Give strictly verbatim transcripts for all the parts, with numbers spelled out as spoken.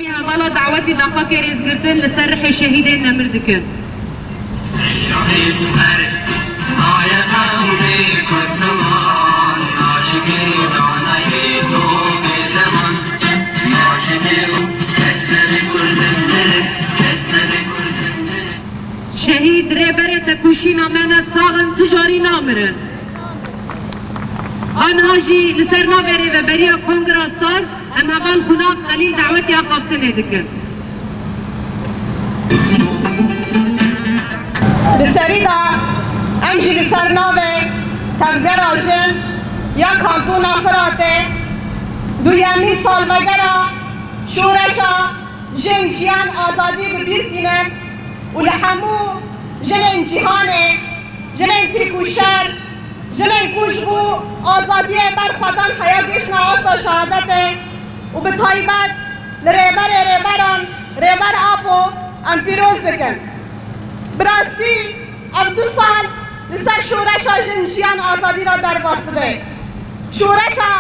Hevala dawetî daxwakê rêzgirtin li ser rihê şehîdên nemir dikin. Şehîd rêberê tekoşîna me ne sax in, tu jarî namirin. Aniha jî li ser navê rêveberiya Kongra Star em heval Xunav Xelîl dawetiya xaftinê dikin. Di serî de em jî li ser navê Tevgera Jin ya Kantona Firatê duyemîn salvegera şoreşa Jin, Jiyan, Azadî bi bîr tînin û li hemû jinên cîhanê, jinên tîk û şer, jinên ku ji bo azadiyê berxwedan heya gihiştine asta şehadetê û bi taybet li Rêberê Rêberan, Rêber Apo em pîroz dikin. Bi rastî ev du sal li ser şoreşa Jin, Jiyan, Azadî re derbas dibe. Şoreşa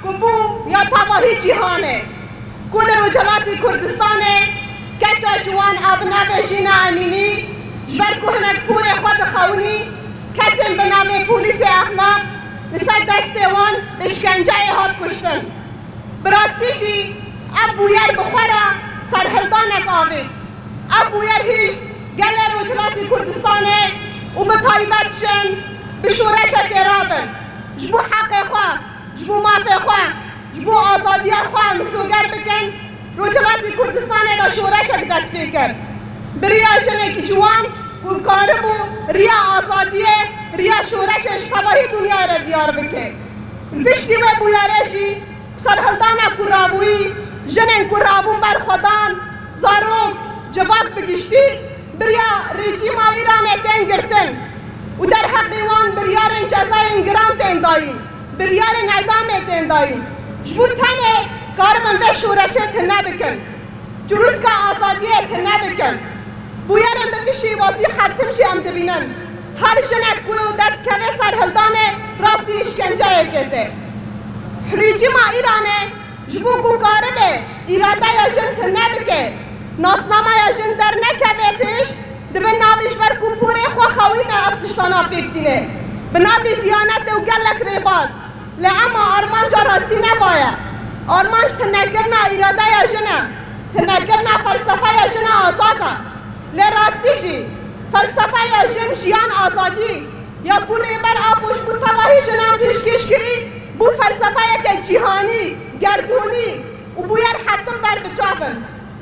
ku bû ya tevahî cîhanê, ku li Rojhilatî Kurdistanê keça ciwan a bi navê Jîna Emînî, ji ber ku hinek porê xwe dixewinî, kesên bi navê polîsê exlaq li ser destê wan bi şkenceyê hat kuştin. Bi rastî jî ev bûyer bi xwe re serhildanek avêt. Ev bûyer hişt gelê Rojhilatî Kurdistanê û bi taybet jin bi şoreşekê rabin. Ji bo heqê xwe, ji bo mafê xwe, ji bo azadiya xwe misoger bikin, Rojhilatî Kurdistanê de şoreşek dest pê kir. Bi riya jinekî ciwan ku karibû riya azadiyê, riya şoreşê ji tevahî dinyayê re diyar bike. Piştî wê bûyerê jî serhildana ku rabûyî, jinên ku rabûn berxwedan, zarok, civak bi giştî, bi riya rejîma Îranê tên girtin û derheqê wan biryarên cezayên giran tên dayîn, biryarên îdamê tên dayîn. Ji bo tenê karibin vê şoreşê tune bikin, çirûska azadiyê tune bikin. Bûyerên bi vî şêwazî her tim jî em dibînin. Her jinek ku derdikeve serhildanê, rastî îşkenceyekê tê. Rejîma Îranê ji bo ku karibe îradeya jin tune bike, nasnameya jin dernekeve pêş, dibe navê ji ber ku porê xwe xewîne ev tiştana pêk tîne. Bi navê diyanetê û gelek rêbaz. Lê ema armanca rastî ne va ye. Armanc tunekirina îradeya jin e. Tunekirina felsefeya jina azad e. Lê rastî jî felsefeya jin, jiyan, azadî ya ku Rêber Apo ji bo tevahî jinan pêşkêş kirî, bû felsefeyeke cîhanî, gerdûnî û bûyer her tim ber bi çav in.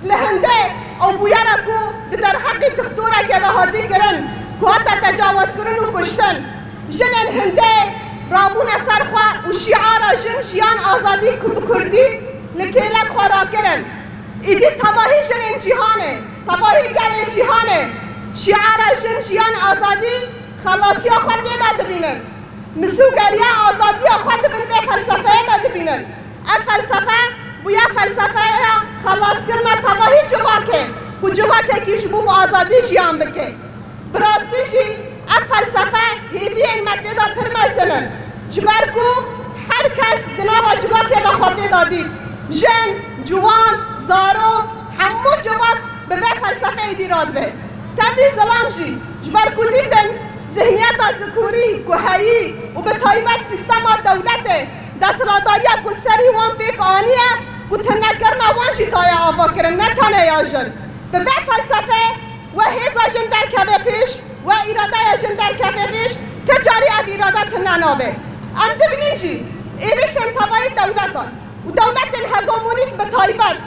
Li Hindê ew bûyera ku di derheqê dixtorekê de hatî kirin, ku hate tecawizkirin û kuştin. Jinên Hindê rabûne ser xwe û şîara jin, jiyan, azadî ku bi kurdî li kêlek xwe rakirin. Îdî tevahî jinên cîhanê, tevahî gelên cîhanê şîara jin, jiyan, azadî xelasiya xwe tê de dibînin. Misûgeriya azadiya xwe di bin vê felsefeyê de dibînin. Ev felsefe bûye felsefeya xelaskirina tevahî civakê, ku civakekî ji bo bi azadî jiyan bike. Bi rastî jî ev felsefe hêviyên me tê de pir mezin in. Ji ber ku her kes di nava civakê de xwe tê de dît. Jin, ciwan, zarok, hemû civak bi vê felsefeyê dî radibe. Tevî zilam jî, ji ber ku dîtin zihniyeta zikûrî ku heyî û bi taybet sîstema dewletê desthilatdariya ku li serî wan pêk aniye, ku tunekirina wan jî daye avakirin, ne tenê ya jin. Bi vê felsefê we hêza jin derkeve pêş, we îradeya jin derkeve pêş, ti carî ev îrade tune nabe. Em dibînin jî êrişên tevayî dewletan û dewletên hegemonîk bi taybet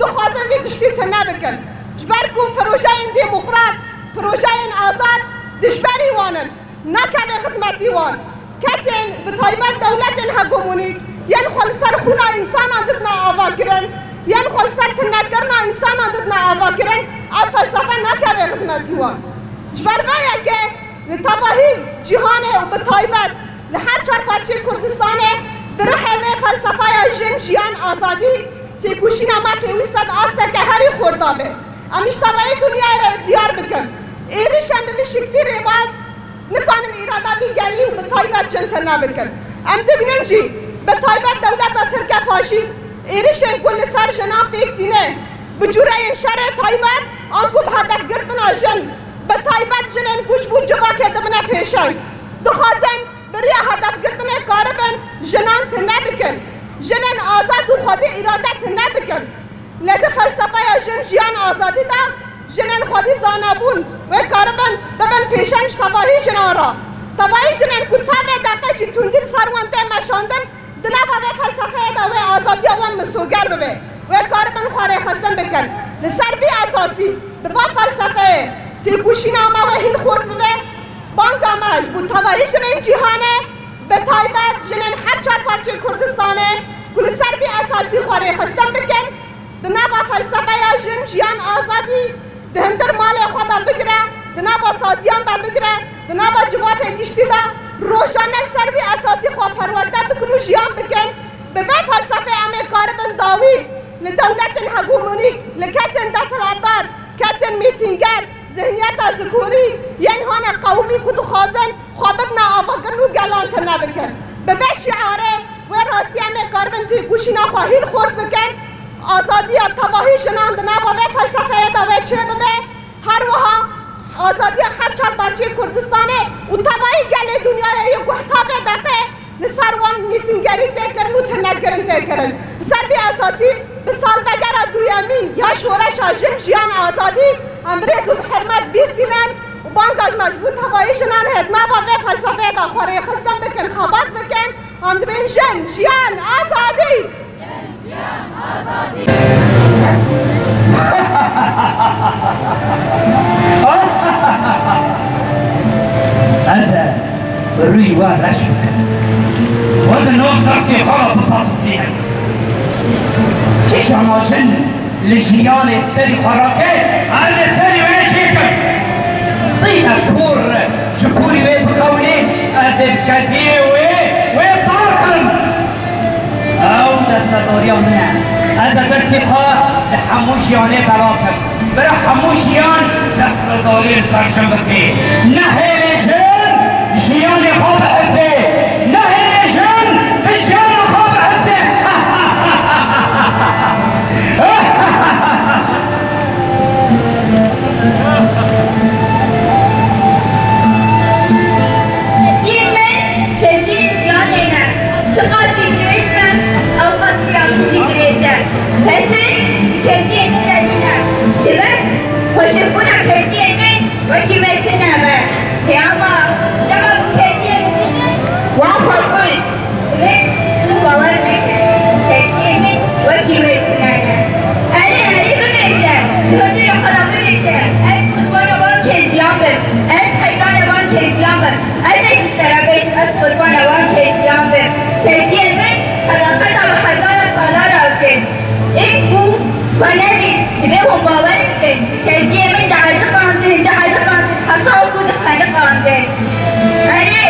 dixwazin vê tiştî tune bikin. Ji ber ku projeyên demokrat, projeyên azad dijberî wan in, nakeve xizmetî wan. Kesên bi taybet dewletên hegemonîk yên xwe li ser xûna însanan didine avakirin, yên xwe li ser tunekirina însanan didine avakirin, ev felsefe nakeve xizmetî wan. Ji ber vê yekê li tevahî cîhanê û bi taybet li her çar parçeyê Kurdistanê bi rihê vê felsefeya jin, jiyan, azadî têkoşîna me pêwîst e di asteke herî xurt de be. Em ji tevayî dinyayê re diyar bikin. Êrişên bi vî şiklî rêbaz nikanin îrada vî gelî û bi taybet jin tune bikin. Em dibînin jî bi taybet dewleta tirke faşîst êrişên ku li ser jinan pêk tîne, Bi cûreyên şerê taybet, anku bi hedefgirtina jin, bi taybet jinên ku ji bo civakê dimine pêşeng, dixwazin bi riya hedefgirtinê karibin jinan tune bikin, jinên azad û xwedî îrade tune bikin. Lê di felsefeya jin, jiyan, azadî de jinên xwedî zanebûn wê karibin bibin pêşeng ji tevahî jinan re. Tevahî jinên ku ta vê deqê jî tundî li ser wan tê meşandin, di nava vê felsefeyê de wê azadiya wan misoger bibe, wê karibin xwe rêxistin bikin. Li ser vî esasî, bi va felsefeyê têkoşîna me wê hîn xurt bibe. Banga me ji bo tevahî jinên cîhanê, bi taybet jinên her çar parçeyê Kurdistanê ku li ser vî esasî xwe rêxistin bikin, di nava felsefeya jin, jiyan, azadî, di hundir malê xwe de bigire, di nava saziyan de bigire, di nava civatên giştî de rojane li ser vî esasî xwe perwerde bikin û jiyan bikin. Bi vê felsefeyê em ê karibin dawî li dewletên hegemonîk, li kesên desthilatdar, kesên mîtînger, zihniyeta zikorî, yên hane qewimî ku dixwazin xwe bidine avakirin û gelan tune bikin. Bi vê şiarê, wê rastî em ê karibin têkoşîna xwe hîn xurt bikin. Azadiya tevahî jinan di nava vê felsefeyê de wê çêbibe. Her wiha azadiya her çar parçeyê Kurdistanê û tevahî gelê dinyayê yê ku heta vê deqê li ser wan mîtîngerî tê kirin û tunekirin tê kirin. Li ser vî esasî bi salvegera duyemîn ya şoreşa jin, jiyan, azadî em bi rêz û bi hurmet bîr tînin û banga me ji bo tevahî jinan hê di nava vê felsefeyê de xwe rêxistin bikin, xebat bikin. Em dibên jin, jiyan, azadî! Ez ê rûyê we reş bikim. We di nav destê xwe re bipatisînim. Kîjan a jin li jiyanê serî xwe rake, ez ê serî wê çêkim. Tîne kûr ji kûrî wê bixewinê, ez ê bi keziyê wê, wê darxim. Ew destedariya min e. Ez ê destê xwe li hemû jiyanê belav kim. Bira hemû jiyan desthilatdarî li ser jin bike. Nehêle jin jiyanê xwe biheze. Nehêle jin bi jiyana xwe biheze. Keziyên min, keziyên jiyanê ne. Çiqas zî dirêj be, ewqas riya min jî dirêj e. Hezir ji keziyên min re nîne. Dibe xweşikbûna keziyên min wekî me tune be. Peyama dema ku keziyên min dîtin, wan xwe kuşt. Divê tu bawer neke. Keziyên min wekî wê tune ne. Erê, erê, bimêje. Di hundirê xwe de bimêje. Ez qurbana wan keziyan bim. Ez heyranê wan keziyan bim. Ez ê ji te re bêjim, ez qurbana wan keziyan bim. Keziyên min qedexeta bi hezara salan re dikin. Ê ku we nedît, divê hûn bawer bikin. Keziyên min dieciqandin, dieciqandin, heta ku dixeniqandin. Erê,